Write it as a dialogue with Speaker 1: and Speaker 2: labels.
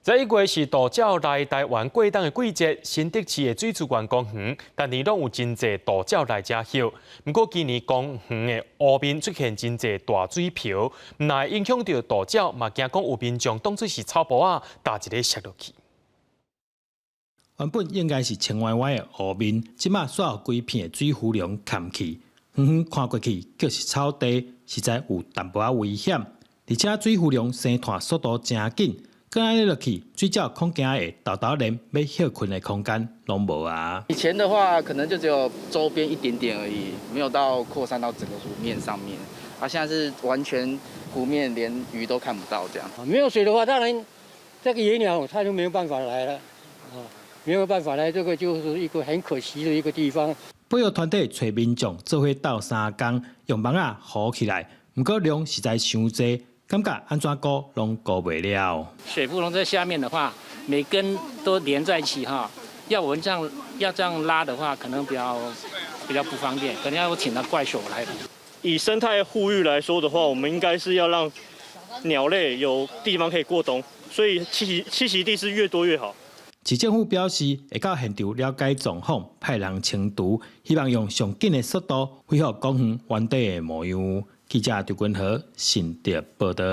Speaker 1: 這一月是渡鳥來台灣過冬的季節，新竹市的水資源公園，逐年攏有真濟渡鳥來遮歇。毋過今年公園的湖面出現真濟大水瓢，毋但影響著渡鳥，嘛驚講有民眾當作是草埔仔，踏一个摔落去。
Speaker 2: 原本應該是清歪歪的湖面，這馬煞予規片的水浮龍崁去，遠遠看過去，卻是草地，實在有淡薄仔危險。而且水浮龍生湠速度誠緊，閣按呢落去，水鳥恐驚會沓沓連欲歇睏的空間攏無啊。
Speaker 3: 以前的話，可能就只有周邊一點點而已，沒有到擴散到整個湖面上面。啊，現在是完全湖面連魚都看不到，這樣。
Speaker 4: 沒有水的話，當然這個野鳥它就沒有辦法來了，啊，沒有辦法來，這個就是一個很可惜的一個地方。
Speaker 2: 保育團體揣民眾做伙鬥相共，用網仔糊起來，毋過量實在傷濟，感覺按怎顧攏顧袂了。
Speaker 5: 水芙蓉在下面的話，每根都連在一起哈，要我們這樣要這樣拉的話，可能比較不方便，可能要請到怪手來。
Speaker 6: 以生態護育來說的話，我們應該是要讓鳥類有地方可以過冬，所以棲息地是越多越好。
Speaker 2: 市政府表示，會到現場了解狀況，派人清除，希望用上緊的速度恢復公園原底的模樣。記者張君和新竹報導。